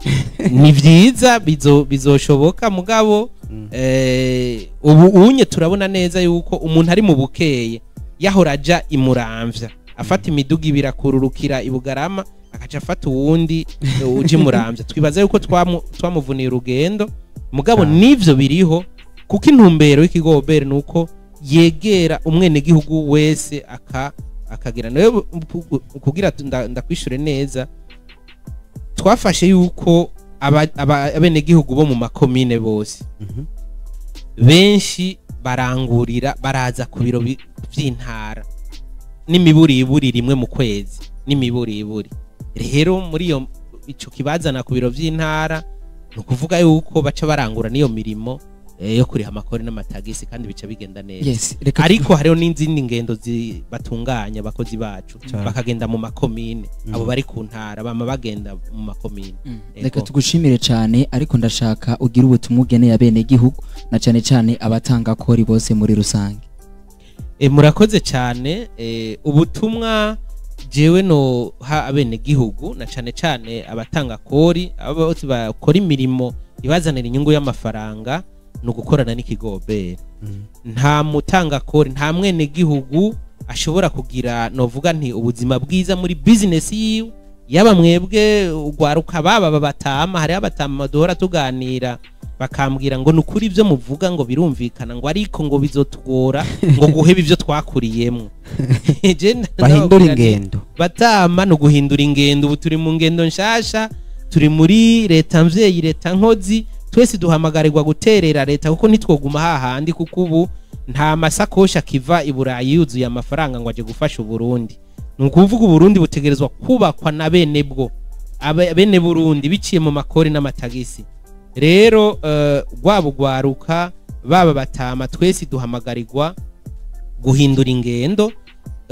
ni vyiza, bizoshoboka. Mugabo ubu unye turabona neza yuko umuntu ari mu Bukeye yahora aja imuramvya afata imiduga ibiri akururukira i Bugarama, akaca afata uwundi uje imuramvya. Twibaza yuko twamuvuniye urugendo. Mugabo nivyo biriho, kuko intumbero y'ikigo OBR ni uko yegera umwenegihugu wese akagira nawe. Kugira ndakwishure neza, twafashe yuko abenegihugu bo mu makomine bose benshi barangurira, baraza ku biro vy'intara n'imiburiburi rimwe mu kwezi n'imiburiburi. Rero muri iyo ico kibazana ku biro vy'intara ni ukuvuga yuko baca barangura n'iyo mirimo yo kuriha amakori n'amatagisi, kandi bica bigenda neza. Yes, reka. Ariko hariho n'izindi ngendo batunganya abakozi bacu bakagenda mu makomine. Abo bari ku ntara bama bagenda mu makomine. Ego. Reka tugushimire cyane, ariko ndashaka ugire ubutumwa ugeneye abenegihugu na cyane cyane abatanga kori bose muri rusange. Murakoze cyane. Ubutumwa jewe no ha abenegihugu na cyane cyane abatanga kori, abo bose bakora imirimo ibazanira inyungu y'amafaranga, ni ugukorana n'ikigo OBR. Nta mutanga kori, nta mwenegihugu ashobora kugira, novuga nti, ubuzima bwiza muri business yiwe, yaba mwebwe ugwaruka, baba babatama. Hariho abatama duhora tuganira bakambwira ngo nukuri ibyo muvuga ngo birumvikana, ngo ariko ngo bizotugora ngo guheba ibyo twakuriyemo. Je bahindura ndababwira nti, ingendo. Batama, ni uguhindura ingendo. Ubu turi mu ngendo nshasha, turi muri leta mvyeyi, leta nkozi. Twese duhamagarirwa guterera leta, kuko ntitwoguma hahandi, kuko ubu nta masakoshi akiva i Burayi yuzuye amafaranga ngo aje gufasha Uburundi. Ni ukuvuga Uburundi butegerezwa kubakwa na bene bwo, bene Burundi, biciye mu makori n'amatagisi. Rero rwaba ugwaruka, baba batama, twese duhamagarirwa guhindura ingendo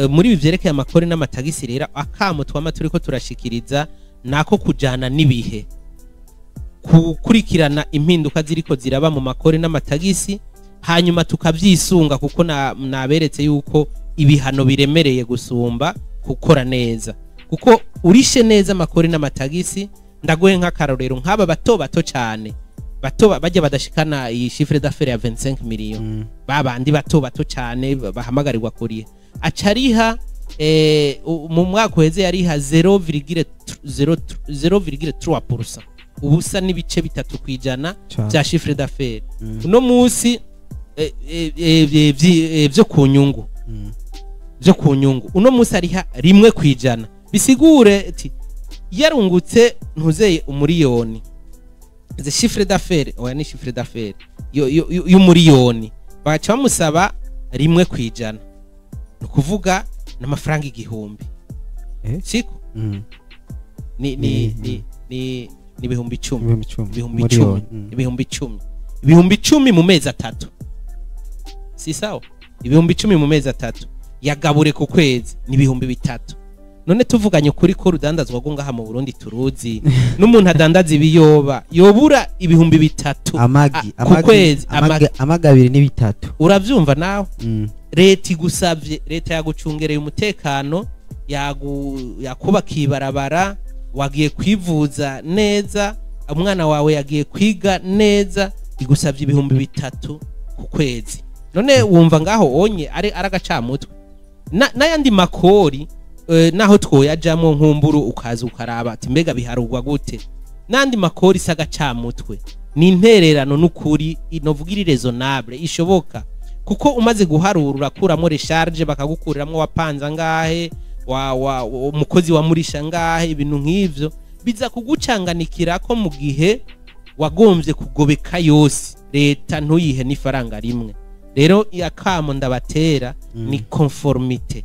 muri ibi vyerekeye amakori n'amatagisi. Rero akamo twama turiko turashikiriza nako kujana n'ibihe, gukurikirana impinduka ziriko ziraba mu makori n'amatagisi, hanyuma tukavyisunga, kuko naberetse yuko ibihano biremereye gusumba gukora neza, kuko urishe neza amakori n'amatagisi. Ndaguhe nk'akarorero: nk'aba bato bato cyane, bato bajya badashikana iyi chiffre d'affaires ya 25 millions, babandi bato bato cyane bahamagarirwa kuriha, acariha mu mwaka uheze yariha 0,3%, ubusa n'ibice bitatu kwijana bya chiffre d'affaires. Uno munsi vyo ku nyungu, vyo ku nyungu, uno munsi ariha 1%. Bisigure ati yarungutse ntuzeye umuriyoni ze chiffre d'affaires, oya, ni chiffre d'affaires y'umuriyoni, bagaca bamusaba 1%, ni ukuvuga n'amafaranga 1000. Siko? Ni ni 10,000. 10,000. 10,000. Miliyoni. 10,000, 10,000 mu mezi 3, si sawa? 10,000 mu mezi 3 yagabure ku kwezi ni 3,000. None tuvuganye ukuri, ko rudandazwa rwo ngaha mu Burundi turuzi, n'umuntu adandaza ibiyoba yobura 3,000 Amagi ku kwezi? Amagi abiri ni bitatu. Uravyumva nawe? Leta igusavye, leta yagucungereye umutekano, yakubakiye ibarabara, wagiye kwivuza neza, umwana wawe yagiye kwiga neza, igusavye 3,000 ku kwezi. None wumva ngaho onye ari agacamutwe? N'ayandi makori naho twoyajamwo, nkumburu ukaza ukaraba ati mbega biharugwa gute. N'andi makori si agacamutwe, ni intererano n'ukuri inovuga iri raisonnable, ishoboka, kuko umaze guharura urakuramo recharge, bakagukuriramwo wapanze angahe, wa umukozi wamurisha ngahe, ibintu nk'ivyo biza kugucanganikira ko mu gihe wagombye kugobeka yose. Leta ntuyihe n'ifaranga rimwe. Rero akamo ndabatera ni conformité,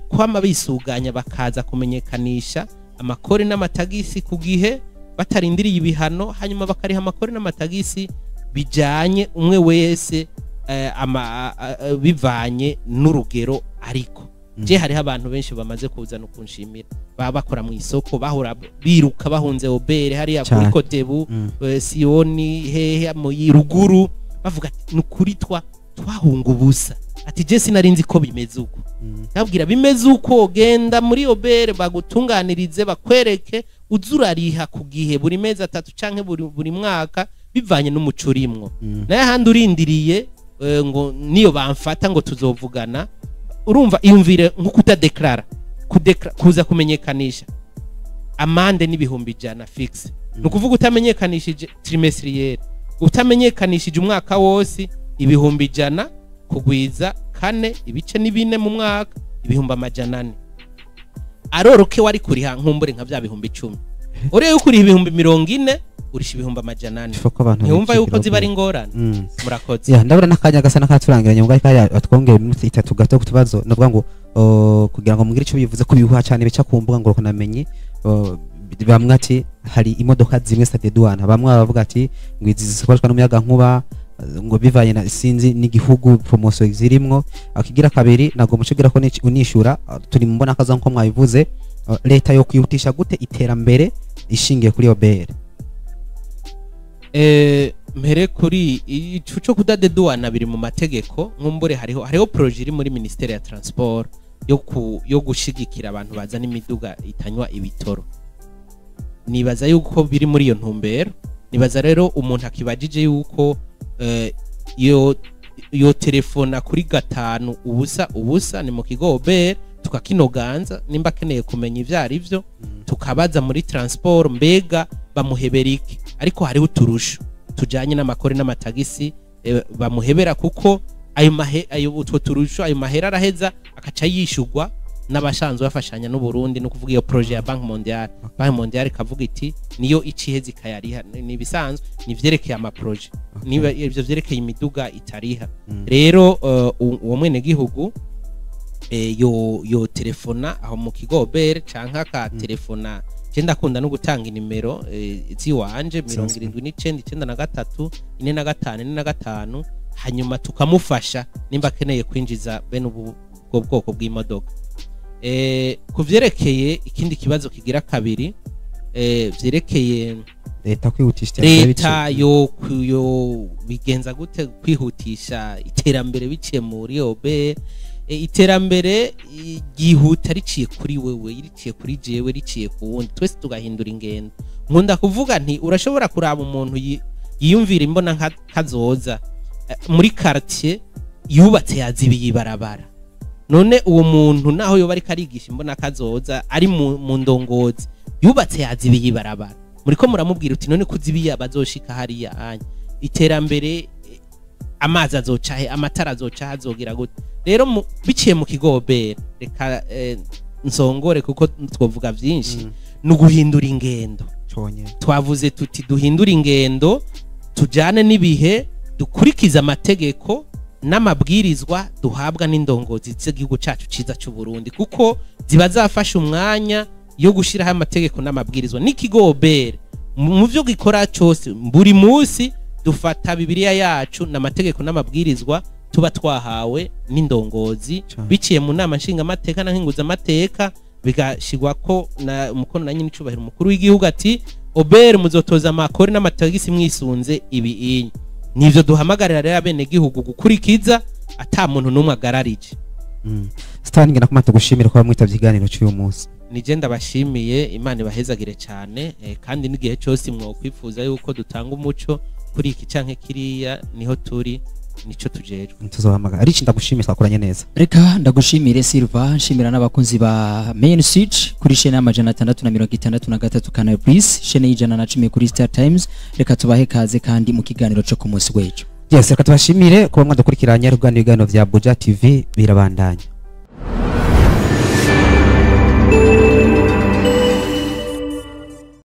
kwama bisuganya, bakaza kumenyekanisha amakori n'amatagisi ku gihe, batarindiriye ibihano, hanyuma bakariha amakori n'amatagisi bijanye umwe wese bivanye n'urugero. Ariko je hariho abantu benshi bamaze kuzana ukunshimira, baba bakora mu isoko, bahora biruka bahunze OBR hariya kuri Kotebu, Siyoni, hehe mu ruguru, bavuga ati nukuri twahunga ubusa, ati je sinari nzi ko bimeze uko. Ndabwira bimeze uko, genda muri OBR bagutunganirize, bakwereke, uzurariha ku gihe buri mezi 3 canke buri mwaka bivanye n'umuco urimwo. Naye ahandi urindiriye ngo niyo bamfata ngo tuzovugana, urumva iyumvire nko kutadeklara, kuza kumenyekanisha amande n'100,000 fixe. Ni ukuvuga utamenyekanishije trimestriel, utamenyekanishije umwaka wose, 100,000 kugwiza 4 ibice n'ibine mu mwaka, 400,000. Aroroke wari kuriha nkumbure nka bya 10,000, uriye ukuriha 40,000, urisha 400,000. Ntiwumva yuko ziba ari ingorane? Murakoze. Ya, ndabona n'akanya gasa n'akaturangiranye, ngo kaya atwongeye iminota 3 gato ku tubazo. Ndavuga ngo kugira ngo mugire ico bivuze ko bihuha cyane bica ku mbuga ngurukana-bumenyi, bamwe ati hari imodoka zimwe zitadeduana, bamwe bavuga ati ngo izi zikoreshwa n'umuyaga nkuba, ngo bivanye na sinzi n'igihugu promotion zirimwo. Akigira kabiri nago mucugira ko unishura, turi mbona kaza nko mwabivuze, leta yo kwihutisha gute iterambere ishingiye kuri OBR? Mpere kuri ico cyo kudadeduana biri mu mategeko. Nkumbure hariho projet iri muri ministère ya transport yo gushigikira abantu bazana imiduga itanywa ibitoro. Nibaza yuko biri muri iyo ntumbero. Nibaza rero umuntu akibajije yuko iyo telefona kuri 5 0 0 ni mu kigo OBR, tukakinoganza nimba akeneye kumenya ivyo ari vyo, tukabaza muri transport mbega bamuhebera iki. Ariko hariho uturusho tujanye n'amakori n'amatagisi bamuhebera, kuko ayo utwo turusho, ayo mahera araheza akaca yishurwa n'abashanzwe bafashanya n'u Burundi, no kuvuga iyo projet ya Banque Mondiale. Banque Mondiale ikavuga iti niyo iciheze ikayariha, ni bisanzwe, ni vyerekeye ama projet, niba ivyo vyerekeye imiduga itariha. Rero uwo mwene gihugu yo telefona aho mu kigo OBR canke aka telefona. Je ndakunda no gutanga inimero ziwanje, 79 93 45 45, hanyuma tukamufasha nimba akeneye kwinjiza bene ubu bwoko bw'imodoka. Kuvyerekeye ikindi kibazo kigira kabiri, vyerekeye leta kwihutisha iterambere, leta yo bigenza gute kwihutisha iterambere biciye muri OBR? Iterambere ryihuta riciye kuri wewe, riciye kuri jewe, riciye ku wundi, twese tugahindura ingendo. Nkunda kuvuga nti urashobora kuraba umuntu yiyumvira imbona nka kazoza muri quartier yubatse yazibiye ibarabara. None uwo muntu naho yoba ariko arigisha imbona kazoza ari mu ndongozi, yubatse yazibiye ibarabara, muriko muramubwira uti none kuzibiye abazoshika hariya anya iterambere, amazi azoca he, amatara azoca, azogira gute? Rero biciye mu kigo OBR, reka nsongore kuko twovuga byinshi, ni uguhindura ingendo. Twavuze tuti duhindura ingendo, tujane n'ibihe, dukurikize amategeko n'amabwirizwa duhabwa n'indongozi z'igihugu cacu ciza cy'u Burundi, kuko ziba zafashe umwanya yo gushiraho amategeko n'amabwirizwa. N'ikigo OBR mu byo gikora cyose buri munsi dufata Bibiliya yacu n'amategeko n'amabwirizwa tuba twahawe n'indongozi biciye mu nama nshingamateka na nkinguzamateka, bigashigwa ko na umukono na nyine icubahiro umukuru w'igihugu ati OBR muzotoza amakori n'amatagisi mwisunze ibi inyi. Nivyo duhamagarira rero abene gihugu gukurikiza ata muntu numwe agararije. Stan, ngena kumata gushimira ko bamwitavye ikiganiro cy'uyu munsi. Nije ndabashimiye, Imana ibahezagire cyane, kandi n'igihe cyose mwokwifuza yuko dutanga umuco kuri iki canke kiriya, niho turi, nico tujejwe. Tuzohamagara. Ari ndagushimiye, twakoranye neza. Reka ndagushimire Silva, nshimira n'abakunzi ba Main Switch kuri chaîne ya 663 Canal Plus, chaîne y'110 kuri Star Times. Reka tubahe kaze kandi mu kiganiro cyo ku munsi w'ejo. Yes, reka tubashimire kuba mwadukurikiranye, ibiganiro vya Buja TV birabandanya.